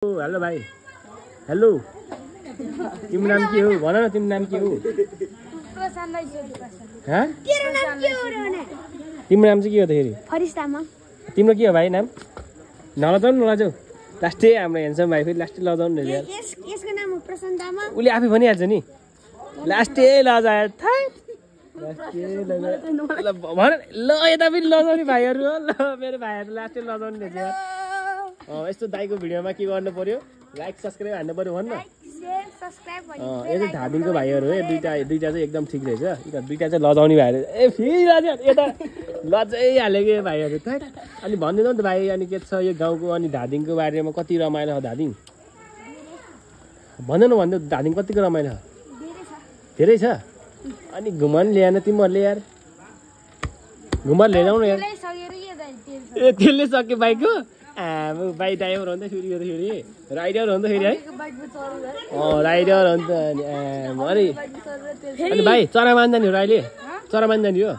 hello भाइ hello तिम्रो नाम के हो भन न तिम्रो नाम के हो तिम्रो नाम चाहिँ के हो त फेरि तिम्रो के हो भाइ नाम नलजाऊ नलजाऊ लास्टै हाम्रो हेन्सम भाइ फेरि लास्टै लजाउनु नि यसको नाम हो प्रशान्त तामाङ उसले आफै भनिहाल्छ नि लास्टै लजायो भन ल यता पनि लजाउने भाइहरू हो ल मेरो भाइहरू लास्टै लजाउनु रहेछ यस्तो दाइको भिडियोमा के गर्नु पर्यो लाइक सब्सक्राइब हान्नु पर्यो भन्न यो चाहिँ धादिङको भाइहरू हो दुईटा चाहिँ एकदम ठिक रहेछ दुईटा चाहिँ लजाउने भाइहरू ए फेरि लज्या यता लजै हालेको यो भाइहरू त अनि भनिदिनु नि त भाइ अनि के छ यो गाउँको अनि धादिङको बारेमा कति रमाइलो छ धादिङ भन न भन्नु धादिङ कतिको रमाइलो धेरै छ अनि घुमन ल्याएन तिमीहरूले यार घुमन लिएर आउनु यार ए त्यसले सक्यो बाइकको बाइक ड्राइभर हो नि त फेरि यो त फेरि राइडर हो नि त फेरि है राइडर हो नि त अनि अनि भाइ चरा मार्न जाने हो अहिले चरा मार्न जाने हो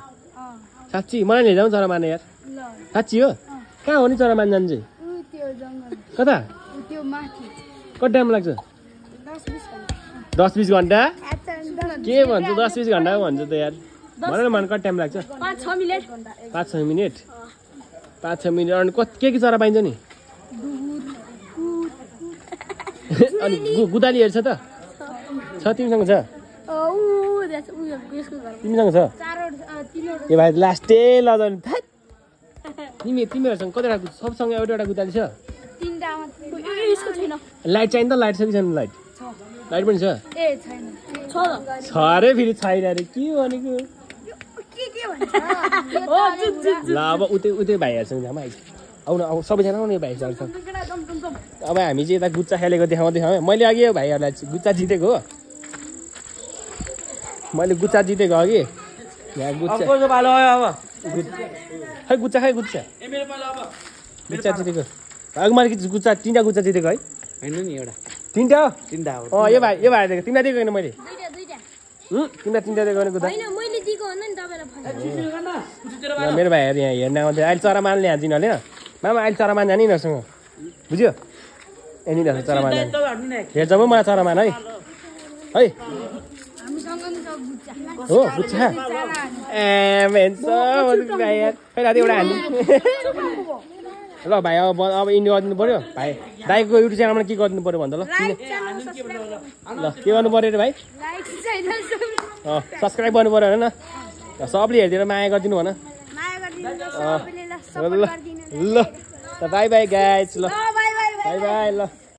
साँच्ची मलाई लिएर जाउँ चरा मार्न यार साँच्ची हो कहाँ हो नि चरा मार्न जानु चाहिँ कता कति टाइम लाग्छ 10-20 घन्टा के भन्छ 10-20 घन्टा भन्छ त यार भन न मन कति टाइम लाग्छ 5-6 मिनट 5-6 मिनट अनि के चरा पाइन्छ नि अनि गुदालीहरू छ त छ तिमीसँग छ तिमीसँग छ ए भाइ लास्टै लजाउने तिमीहरूसँग कतिवटा सबसँग एउटा गुदाली छ लाइट चाहिन्छ त लाइट छ कि छैन लाइट लाइट पनि छ छ अरे फेरि छैन अरे के भनेको ल अब उतै भाइहरूसँग जाम आइज आउन अब सबैजना आउने भाइहरूसँग अब हामी चाहिँ यता गुच्चा खेलेको देखाउँदै मैले अघि यो भाइहरूलाई गुच्चा जितेको हो मैले गुच्चा जितेको अघि यहाँ गुच्चा खै गुच्चा खै गुच्चा गुच्चा जितेको अघि मैले गुच्चा 3टा गुच्चा जितेको है होइन नि एउटा 3टा हो यो भाइ दिएको तिमीलाई दिएको होइन मैले तिमीलाई 3टा दिएको होइन गुच्चा मेरो भाइहरू यहाँ हेर्न आउँथ्यो अहिले चरा मार्न ल्यान्छ यिनीहरूले मामा अहिले चरा मार्न जाने यिनीहरूसँग बुझ्यो यहाँनिर चरा मार्न जाने हेर्छ म मलाई चरा मार्न है हो गुच्चा भेन्छ भाइ यार खै राति एउटा हान्नु ल भाइ अब इन्डिया गरिदिनु पऱ्यो भाइ दाइको युट्युब च्यानलमा के गरिदिनु पऱ्यो भन्दा ल के गर्नु पऱ्यो अरे भाइ सब्सक्राइब गर्नु पऱ्यो होइन सबले हेरिदिएर माया गरिदिनु भन ल बाई बाई गाइज ल बाई बाई ल